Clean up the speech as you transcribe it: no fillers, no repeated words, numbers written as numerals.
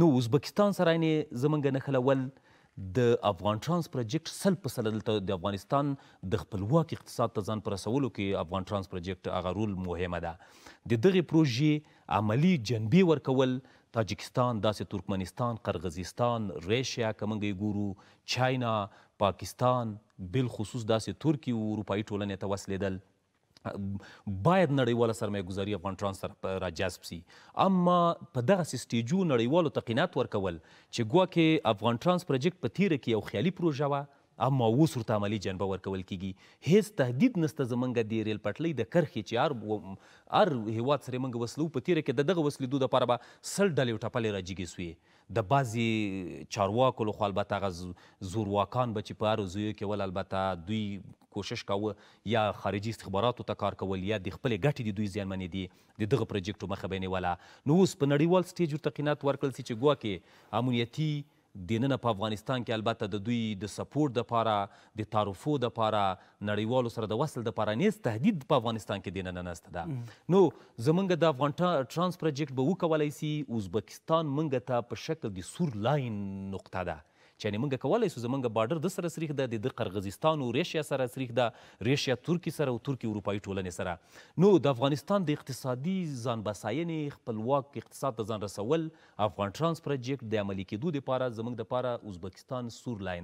نو ازبکستان سره یعنې زمونږ نښلول د افغان ترانس پروجیکټ 100% دلته د افغانستان د خپلواک اقتصاد ته ځان په رسولو کې افغان ترانس پروجیکټ هغه رول مهمه ده. د دغې پروژې عملي جنبې ورکول تاجکستان، داسې ترکمنستان، قرغزستان، ریشیا که موږ یې ګورو، چاینا، پاکستان، بالخصوص داسې ترکي او اروپایي ټولنې ته وصلېدل. باید نړیواله سرمایه ګذاري افغان ترانس سره راجذب سي، اما په دغسې سټیجو نړیوالو ته قناعت ورکول چې ګواکې افغان ترانس پروجیکټ په تیره کې یو خیالي پروژه وه، اما اوس ورته عملي جنبه ورکول کیږي. هیڅ تهدید نسته زمونږ د ریل پټلۍ د کرښې چې هر هیواد سره موږ وصلو، په تیره کې د دغه وصلېدو دپاره به 100 ډلې او ټپلې راجګې سوې. د بعضې چارواکو لخوا البته هغه زورواکان به چې په هرو ځایو کې ول، البته دوی کوشش کاوه یا خارجي استخباراتو ته کار کول یا د خپلې ګټې د دوی زیانمنې دي، د دغه پروجیکټو مخه به یې نیوله. نو اوس په نړیوال سټیج ورته قناعت ورکړل سي چې ګواکې امنیتي دننه په افغانستان کې البته د دوی د سپورټ دپاره، د تعرفو دپاره، نړیوالو سره د وصل دپاره هېڅ تهدید په افغانستان کې دننه نسته ده. نو زمونږ د افغان ترانس پروجیکټ به وکولای سي ازبکستان مونږ ته په شکل د سور لاین نقطه ده، چې یعنې مونږ کولای سو زمونږ بارډر د سره سریښ ده، د قرغزستان او ریشیا سره سریښ ده، ریشیا ترکي سره او ترکي اروپایي ټولنې سره. نو د افغانستان د اقتصادي ځان بساینې، خپلواک اقتصاد ته ځان رسول، افغان ترانس پروجیکټ د عملي کېدو دپاره زمونږ دپاره ازبکستان سور لاین